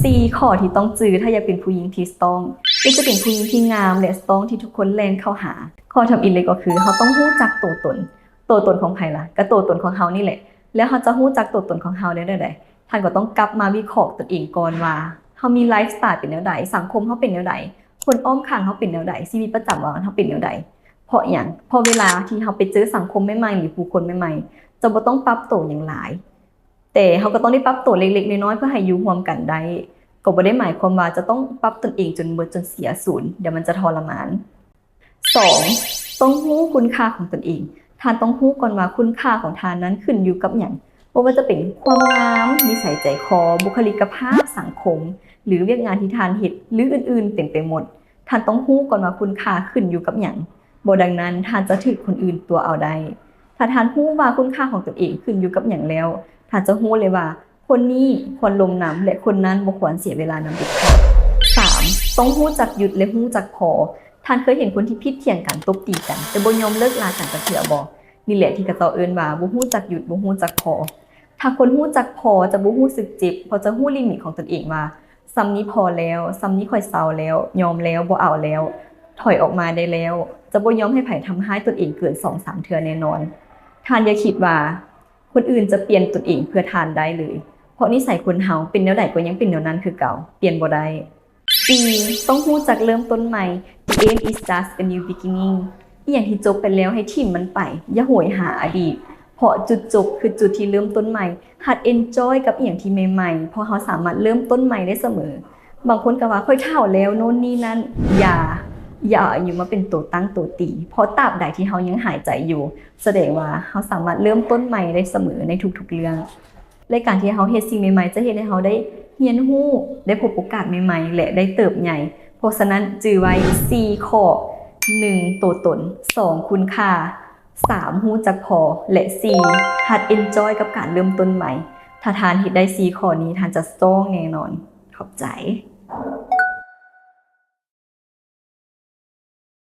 ສີ່ຂໍ້ທີ່ຕ້ອງຈື່ ຖ້າຢາກເປັນຜູ້ຍິງທີ່ສະຕອງ ຫຼືຈະເປັນຜູ້ຍິງທີ່ງາມ ແລະ ສະຕອງ ທີ່ທຸກຄົນແລ່ນເຂົ້າຫາ. ຂໍ້ທຳອິດເລີຍກໍຄື ເຮົາຕ້ອງຮູ້ຈັກໂຕຕົນ. ໂຕຕົນຂອງໃຜລະ? ກໍໂຕຕົນຂອງເຮົານີ້ແຫຼະ. ແລ້ວເຮົາຈະຮູ້ຈັກໂຕຕົນຂອງເຮົາໄດ້ແນວໃດ? ທ່ານກໍຕ້ອງກັບມາວິເຄາະຕົນເອງກ່ອນວ່າ ເຮົາມີໄລຟ໌ສະໄຕເປັນແນວໃດ, ສັງຄົມເຮົາເປັນແນວໃດ, ຄົນອ້ອມຂ້າງເຮົາເປັນແນວໃດ, ຊີວິດປະຈຳວັນເຮົາເປັນແນວໃດ. ເພາະຫຍັງ? ເພາະເວລາທີ່ເຮົາໄປເຈີສັງຄົມໃໝ່ໆ ຫຼືຜູ້ຄົນໃໝ່ໆ ຈະບໍ່ຕ້ອງປັບໂຕຫຍັງຫຼາຍ. ແຕ່ເຮົາກໍຕ້ອງໄດ້ປັບໂຕເລັກໆນ້ອຍໆ ເພື່ອໃຫ້ຢູ່ຮ່ວມກັນໄດ້. ກໍບໍ່ໄດ້ໝາຍຄວາມວ່າຈະຕ້ອງປັບຕົນເອງຈົນເບິດ ຈົນເສຍສູນ, ດຽວມັນຈະທໍລະມານ. ສອງ, ຕ້ອງຮູ້ຄຸນຄ່າຂອງຕົນເອງ. ທ່ານຕ້ອງຮູ້ກ່ອນວ່າຄຸນຄ່າຂອງທ່ານນັ້ນຂຶ້ນຢູ່ກັບຫຍັງ, ບໍ່ວ່າຈະເປັນຄວາມງາມ, ນິໄສໃຈຄໍ, ບຸກຄະລິກະພາບ, ສັງຄົມ ຫຼືວຽກງານທີ່ທ່ານເຮັດ ຫຼືອື່ນໆເຕັມໄປໝົດ. ທ່ານຕ້ອງຮູ້ກ່ອນວ່າຄຸນຄ່າຂຶ້ນຢູ່ກັບຫຍັງ, ບໍ່ດັ່ງນັ້ນທ່ານຈະຖືກຄົນອື່ນຕົວະເອົາໄດ້. ຖ້າທ່ານຮູ້ວ່າຄຸນຄ່າຂອງຕົນເອງຂຶ້ນຢູ່ກັບຫຍັງແລ້ວ, ທ່ານຈະຮູ້ເລີຍວ່າຄົນນີ້ຄວນລົມນຳ ແລະ ຄົນນັ້ນບໍ່ຄວນເສຍເວລານຳເດັດຂາດ. ສາມ, ຕ້ອງຮູ້ຈັກຢຸດ ແລະ ຮູ້ຈັກພໍ. ທ່ານເຄີຍເຫັນຄົນທີ່ຜິດຖຽງກັນ, ຕົບຕີກັນ ແຕ່ບໍ່ຍອມເລີກລາກັນຈັກເທື່ອບໍ່? ນີ້ແຫຼະທີ່ເຂົາເຈົ້າເອີ້ນວ່າບໍ່ຮູ້ຈັກຢຸດ, ບໍ່ຮູ້ຈັກພໍ. ຖ້າຄົນຮູ້ຈັກພໍຈະບໍ່ຮູ້ສຶກເຈັບ, ເພາະຈະຮູ້ລິມິດຂອງຕົນເອງວ່າ ສ່ຳນີ້ພໍແລ້ວ, ສ່ຳນີ້ຂ້ອຍເຊົາແລ້ວ, ຍອມແລ້ວ, ບໍ່ເອົາແລ້ວ, ຖອຍອອກມາໄດ້ແລ້ວ. ຈະບໍ່ຍອມໃຫ້ໃຜທຳຮ້າຍຕົນເອງເກີນສອງສາມເທື່ອແນ່ນອນ. ທ່ານຢ່າຄິດວ່າຄົນອື່ນຈະປ່ຽນຕົນເອງເພື່ອທ່ານໄດ້ເລີຍ, ເພາະນິໄສຄົນເຮົາເປັນແນວໃດກໍຍັງເປັນແນວນັ້ນຄືເກົ່າ, ປ່ຽນບໍ່ໄດ້. ສີ່, ຕ້ອງຮູ້ຈັກເລີ່ມຕົ້ນໃໝ່. The end is just a new beginning. ອີ່ຫຍັງທີ່ຈົບໄປແລ້ວໃຫ້ຖິ້ມມັນໄປ, ຢ່າໂຫຍຫາອະດີດ, ເພາະຈຸດຈົບຄືຈຸດທີ່ເລີ່ມຕົ້ນໃໝ່. ຫັດເອັນຈອຍກັບອີ່ຫຍັງທີ່ໃໝ່ໆ, ເພາະເຮົາສາມາດເລີ່ມຕົ້ນໃໝ່ໄດ້ສະເໝີ. ບາງຄົນກໍວ່າ ຂ້ອຍເຖົ້າແລ້ວ ໂນ່ນນີ້ນັ້ນ. ຢ່າ, ຢ່າເອົາອາຍຸມາເປັນໂຕຕັ້ງໂຕຕີ, ເພາະຕາບໃດທີ່ເຮົາຍັງຫາຍໃຈຢູ່, ສະແດງວ່າເຮົາສາມາດເລີ່ມຕົ້ນໃໝ່ໄດ້ສະເໝີໃນທຸກໆເລື່ອງ. ແລະ ການທີ່ເຮົາເຮັດສິ່ງໃໝ່ໆ ຈະເຮັດໃຫ້ເຮົາໄດ້ຮຽນຮູ້, ໄດ້ພົບໂອກາດໃໝ່ໆ ແລະ ໄດ້ເຕີບໃຫຍ່. ເພາະສະນັ້ນ, ຈື່ໄວ້ສີ່ຂໍ້, ໜຶ່ງ ໂຕຕົນ, ສອງ ຄຸນຄ່າ, ສາມ ຮູ້ຈັກພໍ ແລະ ສີ່ ຫັດເອັນຈອຍກັບການເລີ່ມຕົ້ນໃໝ່. ຖ້າທ່ານເຮັດໄດ້ສີ່ຂໍ້ນີ້, ທ່ານຈະສະຕອງແນ່ນອນ. ຂອບໃຈ.